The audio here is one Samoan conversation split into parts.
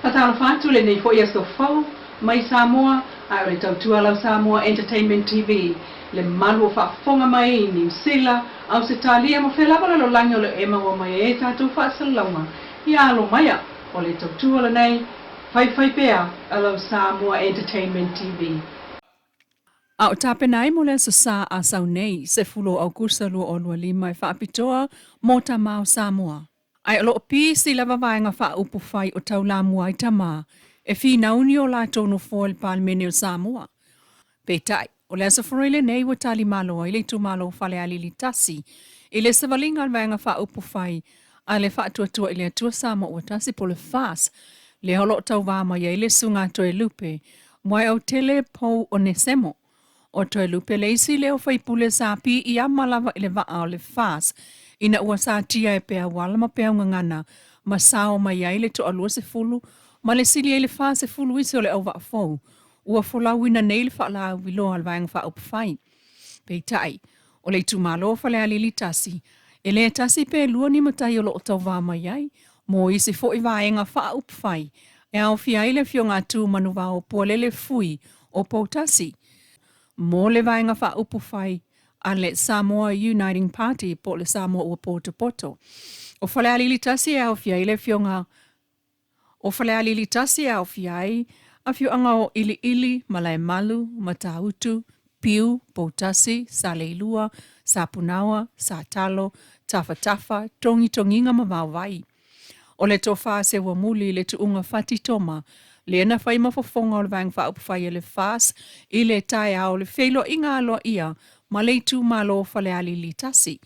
Faatalofa atu lenei foi aso fou mai Samoa ae o le tautua lau Samoa Entertainment TV le malu o faafofoga mai i Niu Sila, Ausetalia ma fea lava lalolagi o lo o e maua mai ai tatou faasalalauga ia alo maia o le tautua lenei faifai pea a lau Samoa Entertainment TV. A o tapena ai mo le Aso Sa a sau nei, 10 o Aukusa 2025 e faapitoa mo Tama o Samoa. Ae o lo o pisi lava vaega faaupufai o taulamua ai tama e finau ni o latou nofoa i le Palemene o Samoa. Peitai, o le Aso Faraile lenei ua tali malo ai le itumalo o Falealili 1 i le savaliga a le Vaega Faaupufai a le Faatuatua i le Atua Samoa Ua Tasi po o le FAST, lea o lo o tauva mai ai le Susuga a Toelupe Moeautele Pou Onesemo. ʻO Toelupe le isi lea o faipule sa piiama lava i le vaa o le FAST ina ua satia e peau ala ma peau gagana ma sao mai ai le toalua sefulu ma le sili ai le 40 isi o le auvaa fou ua folauina nei le faalauiloa a le Vaega Faaupufai. Peitai, o le itumalo o Falealili 1, e le tasi pe lua ni matai o lo o tauva mai ai mo isi foi vaega faaupufai e aofia ai le Afioga a Tu Manuvao Pualele Fui o Poutasi mo le Vaega Faaupufai a le Samoa Uniting Party po o le Samoa Ua Potopoto. O Falealili 1 e aofia ai le Afioga O Falealili 1 e aofia ai afioaga o ʻIliʻili, Malaemalu, Matautu, Piu, Poutasi, Saleilua, Sapunaoa, Satalo, Tafatafa, Togitogiga ma Vaovai. O le tofa Seuamuli le tuuga fati toma lea na fai ma fofoga o le Vaega Faaupufai a le FAST i le taeao o le feiloaiga aloaia ma le itumalo o Falealili 1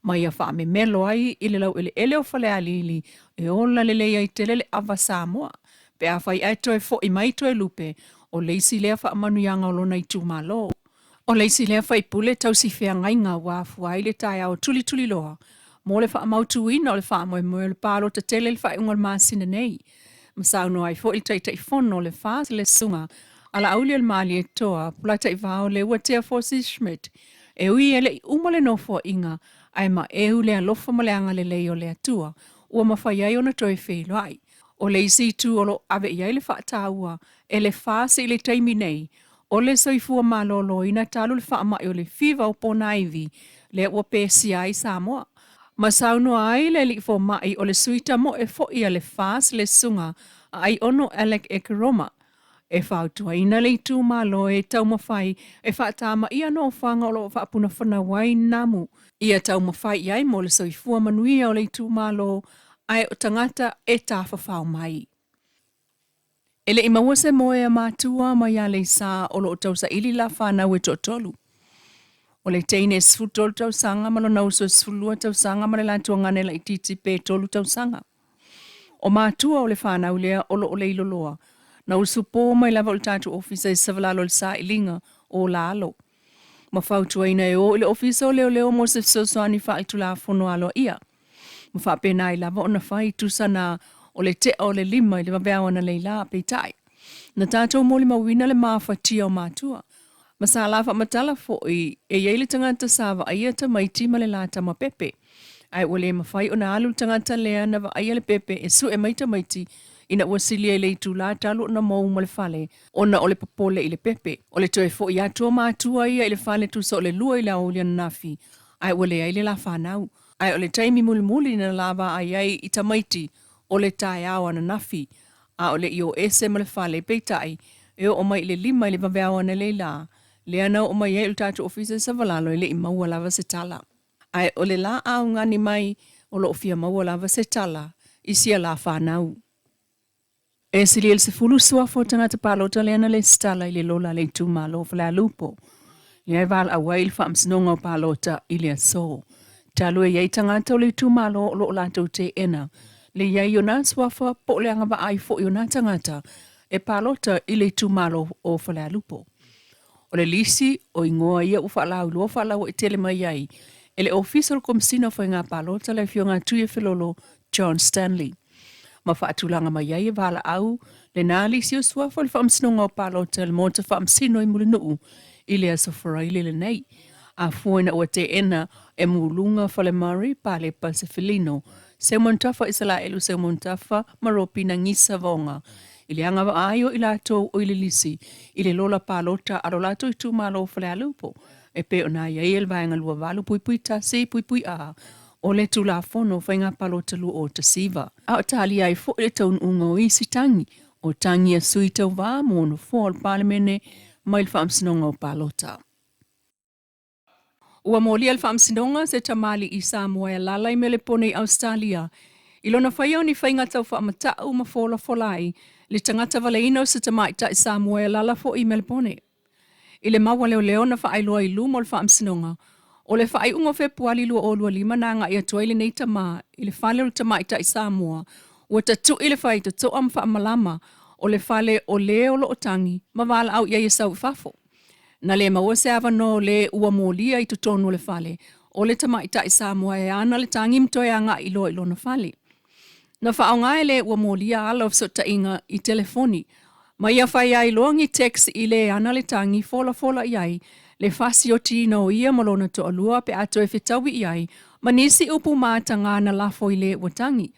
ma ia faamemelo ai i le laueleele o Falealili e ola lelei ai tele le ava Samoa pe afai ae toe fo'i mai Toelupe o le isi lea faamanuiaga o lona itumalo. O le isi lea faipule tausi feagaiga ua afua ai le taeao tulituliloa mo le faamautuina o le faamoemoe o le palota tele i le faaiuga o le masina nei. Ma saunoa ai foi le Taitaifono o le FAST le Susuga a Laaulialemalietoa Polataivao Leuatea Fosi Schmidt e ui e le i uma le nofoaiga ae maeu le alofa ma le agalelei o le Atua ua mafai ai ona toe feiloai. O le isi itu o lo o ave i ai le faataua e le FAST i le taimi nei, o le soifua maloloina talu le faamai o le fiva o ponaivi lea ua pesia ai Samoa. Ma saunoa ai le alii fomai o le sui tamoe foi a le FAST le Susuga a Aiono Alec Ekeroma E fautuaina le itumalo e taumafai e faatamaia nofoaga o lo o faapunafanau ai namu ia taumafai i ai mo le soifua manuia o le itumalo ae o tagata e tafafao mai. E le i maua se moe a matua mai Aleisa o lo o tausaili la fanau e toatolu. O le teine e 13 tausaga ma lona uso e 12 tausaga ma le latou gane laitiiti pe 3 tausaga. O matua o le fanau lea o lo o leiloloa, na usu pō mai lava o le tatou ofisa i Savalalo i le sailiga o Lalo. Ma fautuaina e o i le ofisa o leoleo mo se fesoasoani faaletulafono aloaia. Ma faapena ai lava ona fai tusa na o le tea o le lima i le vaveao analeila, peitai, na tatou molimauina le mafatia o matua. Ma sa la faamatala foi e i ai le tagata sa vaaia tamaiti ma le la tama pepe. Ae ua le mafai ona alu le tagata lea na vaaia le pepe e sue mai tamaiti ina ua silia i le itula talu ona mou ma le fale ona o le popole i le pepe. O le toe foi atu o matua ia i le fale tusa o le 2 i le aoauli ananafi ae ua leai le la fanau. Ae o le taimi mulimuli na la vaai ai i tamaiti o le taeao ananafi a o le i o ese ma le fale, peitai, e oo mai i le 5 i le vaveao analeila, lea na oo mai ai o le tatou ofisa i Savalalo e le i maua lava se tala. Ae o le la augani mai o lo o fia maua lava se tala i sia la fanau. E sili i le 10 suafa o tagata palota lea na lesitala i le lola a le itumalo o Falealupo, lea e valaau ai i le Faamasinoga o Palota i le aso. Talu e i ai tagata o le itumalo o lo o latou teena le i ai o nā suafa po o le agavaa ai foi o nā tagata e palota i le itumalo o Falealupo. O le lisi o igoa ia ua faalauiloa faalauaitele mai ai e le Ofisa o le Komesina o Faiga Palota le Afioga a Tuiafelolo John Stanley. Ma faatulaga mai ai e valaau lenā lisi o suafa o le Faamasinoga o Palota i le Maota Faamasino i Mulinuu i le Aso Faraile lenei. A fua ina ua teena e Muluga Falemari Palepa Sefelino. Seumanutafa Isalaelu Seumanutafa ma Ropina Gisa Vaoga i le agavaa ai o i latou o i le lisi i le lola palota a lo latou itumalo o Falealupo e pei ona aiaia i le Vaega 28.1.A o le Tulafono o Faiga Palota 2019. A o talia ai foi le taunuuga o isi tagi o tagi a sui tauva mo nofoa o le Palemene mai le Faamasinoga o Palota. Ua molia e le Faamasinoga se tamalii Samoa e alaala i Melepone i Ausetalia i lona faia o ni faiga tau faamata'u ma folafola ai le tagata valeina o se tamaitai Samoa e alaala foi i Melepone. I le mau a leoleo na faailoa i luma o le Faamasinoga, o le faaiuga o Fepuali 2025 na agai atu ai lenei tama i le fale o le tamaitai Samoa ua tatu'i le faitotoa ma faamalama o le fale o lē o lo o tagi ma valaau i ai e sau i fafo. Na le maua se avanoa o lē ua molia i totonu o le fale o le tamaitai Samoa e ana le tagi ma toe agai loa i lona fale. Na faaaoga e lē ua molia ala o fesootaiga i telefoni ma ia fai ai loa ni text i lē ana le tagi folafola i ai le fasiotiina o ia ma lona toalua pe a toe fetaui i ai ma nisi upu mataga na lafo i lē ua tagi.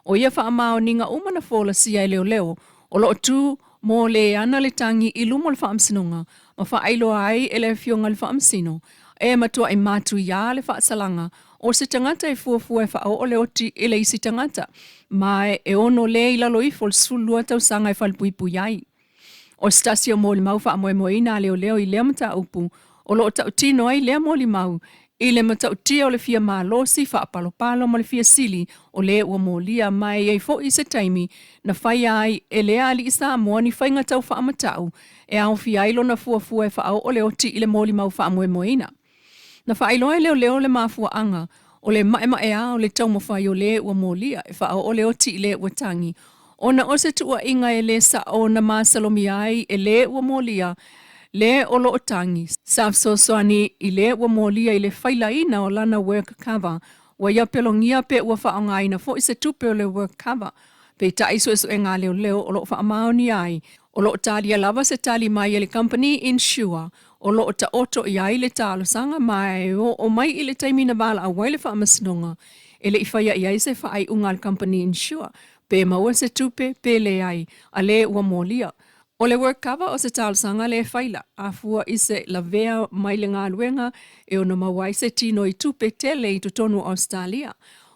O ia faamaoniga uma na folasia e leoleo o lo o tu mo lē ana le tagi i luma o le Faamasinoga ma faailoa ai e le Afioga i le Faamasino e matuaʻi matuiā le faasalaga o se tagata e fuafua e faaoo le oti i le isi tagata ma e ono lē i lalo ifo o le 12 tausaga e falepuipui ai. O se tasi o molimau faamoemoeina a leoleo i lea mataupu o lo o tautino ai lea molimau i le matautia o le fia malosi faapalopalo ma le fia sili o lē ua molia ma e i ai foi se taimi na faia ai e lea alii Samoa ni faiga tau faamata'u e aofia ai lona fuafua e faaoo le oti i le molimau faamoemoeina. Na faailoa e leoleo le mafuaaga o le maemaea o le taumafai o lē ua molia e faaoo le oti i lē ua tagi, ona o se tuuaiga e lē sa'o na masalomia ai e lē ua molia lē o lo o tagi. Sa fesoasoani i lē ua molia i le failaina o lana WorkCover ua ia pelogia pe ua faaaogaina foi se tupe o le WorkCover. Peitai suesuega a leoleo o lo o faamaonia ai o lo o talia lava se tali mai e le kamupani insure o lo o taoto i ai le talosaga ma e oo mai i le taimi na valaau ai le Faamasinoga e le i faia i ai se faaiuga a le kamupani insure pe maua se tupe pe leai a lē ua molia. O le WorkCover o se talosaga lē faila a fua i se lavea mai le galuega e ono maua ai se tino i tupe tele i totonu o Ausetalia.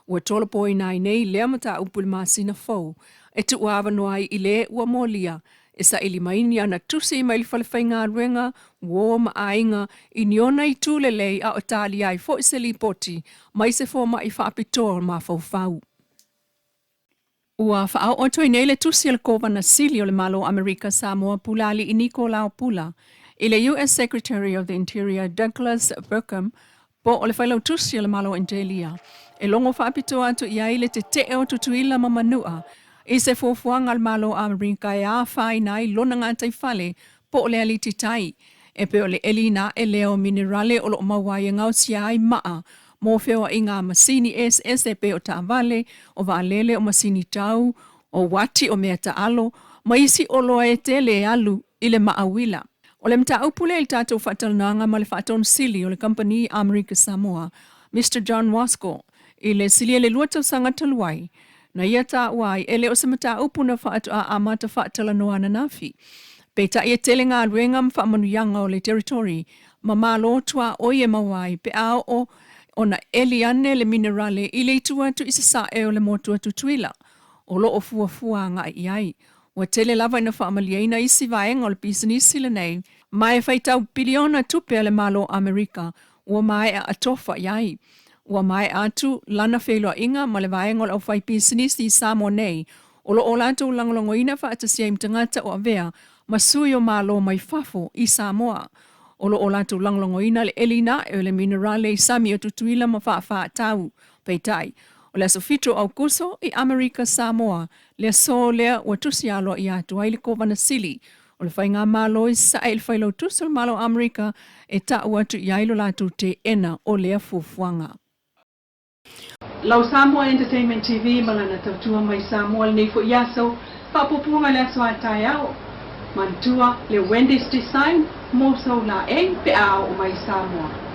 Ua tolopoina ai nei lea mataupu i le masina fou e tuuavanoa ai i lē ua molia e saili mai ni ana tusi mai le fale faigaluega, uo ma aiga i ni ona itu lelei a o talia ai foi se lipoti mai se fomai faapitoa o le mafaufau. Ua faaoo atu ai nei le tusi a le Kovana Sili o le Malo o Amerika Samoa Pulali'i Nikolao Pula i le US Secretary of the Interior Douglas Burkham po o le Failautusi o le Malo o Indelia e logo faapitoa atu i ai le tetee o Tutuila ma Manua i se fuafuaga a le Malo o Amerika e afaina ai lona gataifale po o le aliti tai e pei o le ʻeliina aʻe lea o minerale o lo o maua ai e gaosia ai maʻa mo feoaiga a masini eseese e pei o taavale, o vaalele, o masini tau, o uati, o mea taalo, ma isi oloa e tele e alu i le maʻa uila. O le mataupu lea i le tatou faatalanoaga ma le Faatonu Sili o le Kamupani Amerika Samoa, Mister John Wasko, i le silia i le lua tausaga talu ai, na ia taua ai e le o se mataupu na faatoa amata faatalanoa ananafi. Peitai e tele galuega ma faamanuiaga o le territory ma malo tuaoi e maua ai pe a oo ona ʻeli ane le minerale i le itu atu i sasae o le motu a Tutuila o lo o fuafua agai i ai. Ua tele lava ina faamalieina isi vaega o le pisinisi lenei ma e faitau piliona tupe a le Malo o Amerika ua maea atofa i ai. Ua maea atu lana feiloaiga ma le vaega o le aufaipisinisi i Samoa nei o lo o latou lagolagoina faatasi ai ma tagata o avea ma sui o Malo mai fafo i Samoa. O lo o latou lagolagoina le ʻeliina aʻe o le minerale i sami o Tutuila ma Faafaatau. Peitai, o le aso 7 o Aukuso i Amerika Samoa le aso lea ua tusi aloaia atu ai le Kovana Sili o le Faigamalo i Sasae i le Failautusi o le Malo o Amerika e ta'u atu i ai lo latou teena o lea fuafuaga. Lau Samoa Entertainment TV ma lana tautua mai Samoa lenei foi aso, faapuapuaga i le aso a taeao. Manatua le Wendy's Design mo sou laei pe a oo mai Samoa.